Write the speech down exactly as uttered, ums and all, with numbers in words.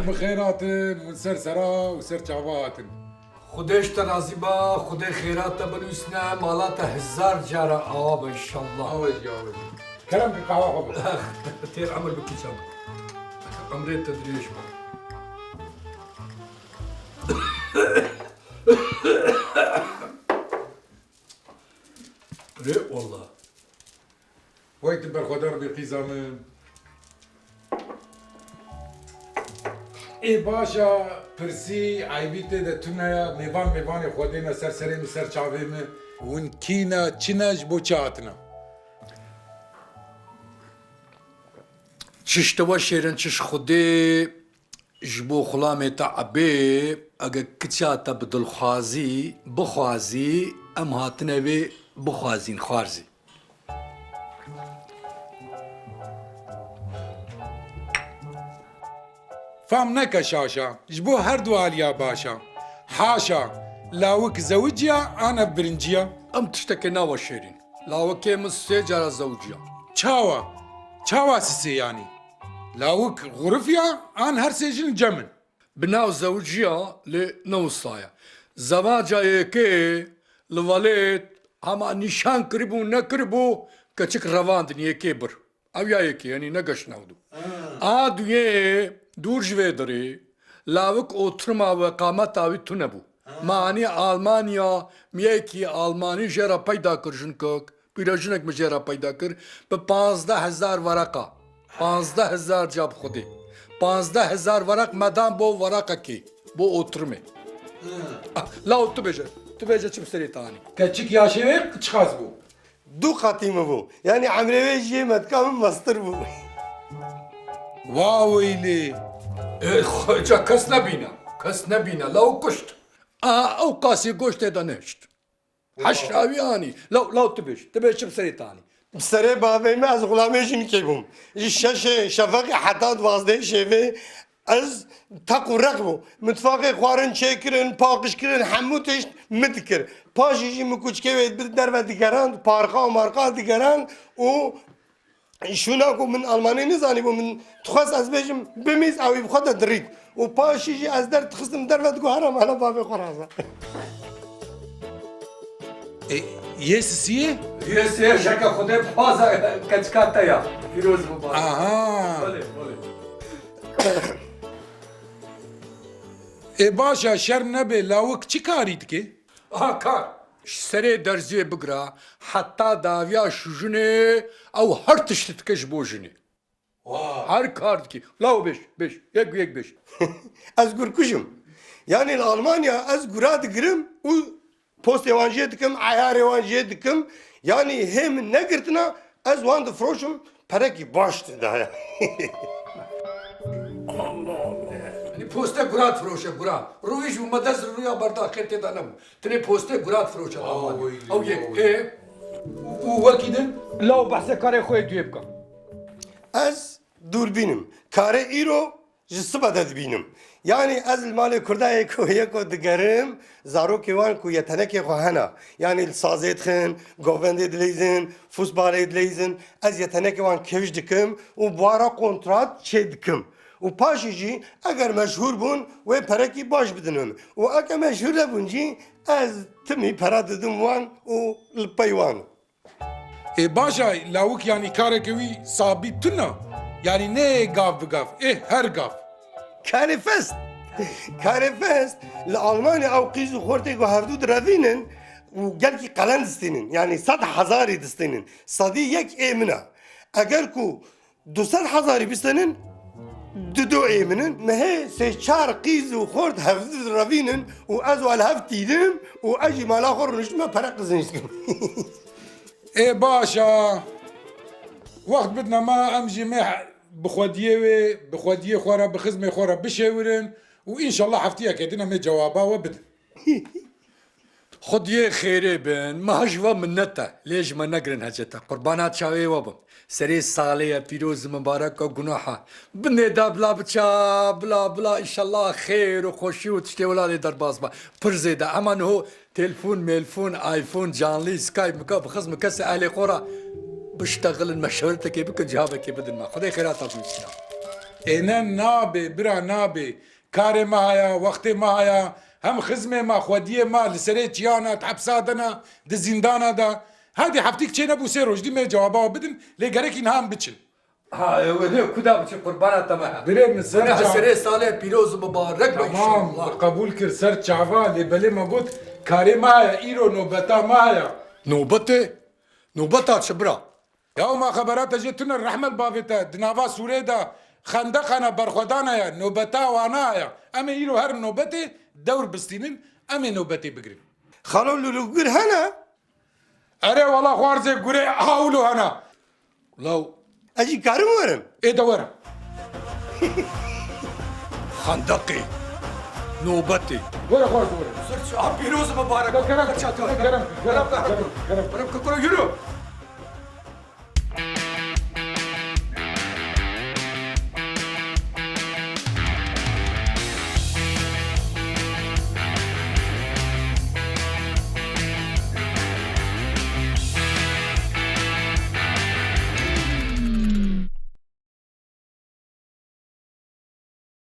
Min xêr hatin, min ser sera û ser çava hatin. Xwedê ji te razî ba, Xwedê xêra te binûsne, mala te hezar cara awa be înşallah. Awe jî, awe jî. Kerem ki, qehwa xwe bixwe. Têr emir bikî çav. Emrê te dirêj be. Rê walla. Wey tu berxwedar bî qîza min. Ê baş a, pirsî, eybî tê de tune ya, mêvan mêvanê Xwedê ne, ser serê min, ser çavê min. Hûn kî ne, çi ne, ji bo çi hatine? Çi ji te we şêrin, çi ji Xwedê. Ji bo xulamê te ebê, ege kiça te bi dilxwazî, bixwazî, em hatine vê bixwazîn, xwarzî. Fam neke şaşa, ji bo her du aliya baş a. Haşa, lawik zewiciya an ev birinciya? Em tiştekê nawe şêrîn. Lawikê min sê cara zewiciya. Çawa? Çawa sisê yanî? Lawik xurif ya an her sê jin cem in? Bi nav zewiciya lê ne wisa ye. Zewaca yekê li welêt hema nîşan kiribû nekiribû, keçik revandin yekê bir. Ew ya yekê, yanî negeşt nav du. A duyê dûr ji vê dirê, lawik otirma we qameta wî tune bû. Ma anî Almanya, miyekî Almanî jê re peyda kir jinkek. Pîrojinek min jê re peyda kir, bi panzdeh hezar wereqa. Panzdeh hezar ca bi Xwedê. Panzdeh hezar wereq me dan bo wereqekê, bo otirimê. Ah, law tu bêje, tu bêje çi bi serê te anî? Keçik yaşê wê çiqas bû? Du qatî min bû. Yanî emrê wê jî yê metka min mestir bû. Wa weylê. E, xwe-, ca kes nebîne. Kes nebîne. Law kuşt. A, ew qasî goştê de nehişt. Heşra wî anî. Law, law tu bêj. Tu bêj çi bi serê te anî? Bi serê bavê me ez xulamê jinikê bûm. Ji şeşê şefeqê heta duwazdehê şevê ez teq û req bûm. Mitfaqê xwarin çêkirin, paqijkirin, hemû tişt min dikir. Paşê jî min kuçikê wê bi derve digerand, parqa û marqa digerand û Şûna ku min Almanî nizanîbû, min dixwest ez bêjim bimîz, ew ê bi xwe de dirît. Û paşî jî ez derdixistim derve, digot, hera mala bavê xwe raza. E, yê sisiyê? Yê sisiyê şeke Xwedê paza keçika te ya. Pîroz biba. Aha. Belê, belê. Ê baş e, şerm nebe, lawik çi karî dike? Aha, kar. Ji serê derziyê bigira heta dawiya şûjinê ew her tişt dike ji bo jinê. Wa. Her kar dikî. Law bêj, bêj. Yek yek bêj. Ez gurkuj im. Yanî li Almanya ez gura digirim û postê wan jê dikim, eyarê wan jê dikim. Yanî hê min negirtina, ez wan difiroşim, perekî baş tê de heye. Allah Allah. Yanî poste gura difiroşe, gura. Rûyî ji me dest rûya berda, xêr tê de nebû. Tenê postê gura difiroşe. Aa, Almanya. Ew yek. Ê? Û, û wekî din? Law behsê karê xwe yê duyê bike. Ez dûrbîn im. Karê îro ji sibe de dibînim. Yanî ez li malê Kurda yê ku, yê ku digerim, zarokê wan ku yetenekê xwe hene. Yanî li sazê dixin, govendê dileyzin, fûsbalê dileyzin, ez yetenekê wan kifş dikim û bi wan re kontrat çê dikim. Û paşê jî eger meşhûr bûn, wê perekî baş bidin min. Û eke meşhûr nebûn jî, ez timî pere didim wan û li pey wan. Ê baş e, lawik yanî kareke wî sabît tune. Yanî ne gav bi gav, ê her gav. Karê fest. Karê fest. Li Almanya ew qîz û xortê ku hevdû direvînin û gelkî qelen distînin. Yanî sed hezarî distînin. Sedî yek ê min e. Eger ku du sed hezarî bistînin, du do ê min in. Me hê sê çar qîz û xort hevdû direvînin û ez wan hev tînim û ez jî mala xwe rûniştime pere qizinîştim. Ê baş e. Wext bidine me, em jî mê he-, bi xwediyê wê, bi xwediyê xwe re, bi xizmê xwe re bişêwirin û înşallah heftiyeke din em ê cewaba we bidin. Xwediyê xêrê bin, me ji we minnet e, lê ji me negirin hecet e. Qurbana çavê we bim. Serê salê ye, pîroz û mibarek e, gunoh e. Binê de bila biça, bila, bila, înşallah xêr û xweşî û tiştê welatê derbas be. Pir zêde. Hema niho telefon, melefon, iPhone, canlî, Skype, mika, bixizm, kesê ehlê xwe re biştexilin, meşweretekê bikin, cevabekê bidin me. Xwedê xêrata bimîsîna. Êne nabe, bira, nabe. Karê me haya, wextê me haya, hem xizmê me, xwediyê me, li serê çiyana, di hepsa de ne, di zîndana de. Hadi heftîk çê nebû sê roj, dî me cewaba bidin, lê gerekî niha em biçin. Ha, ew ne, ku da biçin, qurbana te me. Birê min ser Guna ca- serê salê pîroz û mibarek be. Tamam, inşallah. Qebûl kir ser çava, lê belê me got, karê me haya, îro nobeta me haya. Nobetê? Nobeta çi bira? Ya ma xebera te jê tune, rehme li bavê te, di nava sûrê de xendeqana berxwedana ye, nobeta wana ye. Em ê îro herin nobetê, dewr bistînin, em ê nobetê bigirin. Xalo, lûlûgir hene? Erê wela xwarzê gurê ha wilo hene. Law. Ez jî karim werim? Ê de were. Xendeqê. Nobetê. Were xwarz were. Ser çava pîroz mibarek. Kerem, kerem, kerem, kerem, kerem, kerem. Kerem, kerem, kerem. Yürü.